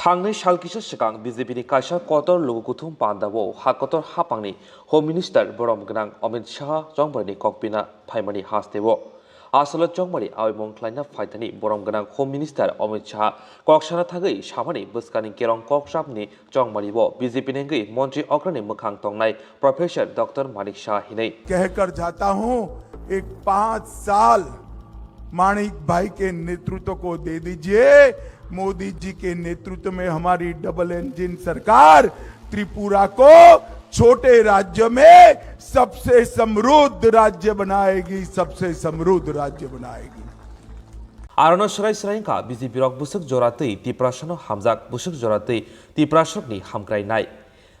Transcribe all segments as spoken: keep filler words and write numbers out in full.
Thangnai sal kisa swkang B J P ni kaisa kotor lugu kuthum pandao ha kotor haphangni Home Minister borom gwnang Amit Shah chongbarini kokpina phaimani hasteo. Aswlwi chongmari aoimung khlaina phaithani borom gwnang Home Minister Amit Shah kok sana thangwi samani bwskangni kerong kokrapni chongmario B J P ni wngwi montri okrani mwkhang tongnai Professor Doctor Manik Shah hinwi. कहकर जाता हूं, एक पांच साल माणिक भाई के नेतृत्व को दे दीजिए। मोदी जी के नेतृत्व में हमारी डबल इंजन सरकार त्रिपुरा को छोटे राज्य में सबसे समृद्ध राज्य बनाएगी, सबसे समृद्ध राज्य बनाएगी। Arono swrai swrai wngkha B J P rok bwswk jora twi Tiprasano hamjak, bwswk jora twi Tiprasokni hamkrai nai.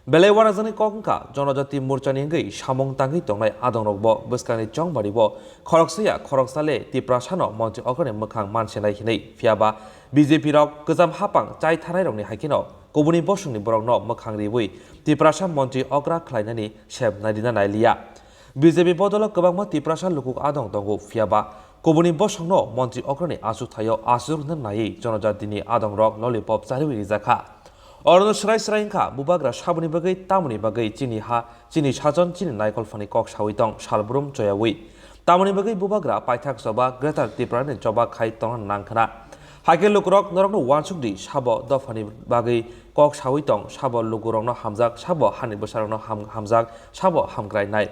Belai uanajaknai kok wngkha Jonojati Morchani wngwi samung tangwi tongnai adongrokbo bwskangni chongbario khoroksa ya khoroksa le Tiprasano montri okrani mwkhang mansenai hinwi, phiyaba B J P rok kwcham haphang chai thanairokni haikheno kubuni bosongni borokno mwkhang riwi Tiprasa montri okra khlainani sep nairina nailiya. B J P bodolo kwbangma Tiprasa lukuk adong tongo, phiyaba kubuni bosongno montri okrani achukthai-o achuk rwna naiwi Jonojatini adongrok lollipop chariwi rijakha. Orono swrai swrai wngkha, bubagra saboni bagwi tamoni bagwi chini ha, chini sajon, chini naikolphani kok sawi tong salbrum choyawi. Tamoni bagwi bubagra paithak choba Greater Tripura ni choba khai tongna nang khna. Hakhe lukurok norokno uansuk di, sabo dophani bagwi kok sawi tong, sabo lukurokno hamjak, sabo hani bwsarokno ham-, hamjak, sabo hamkrai nai.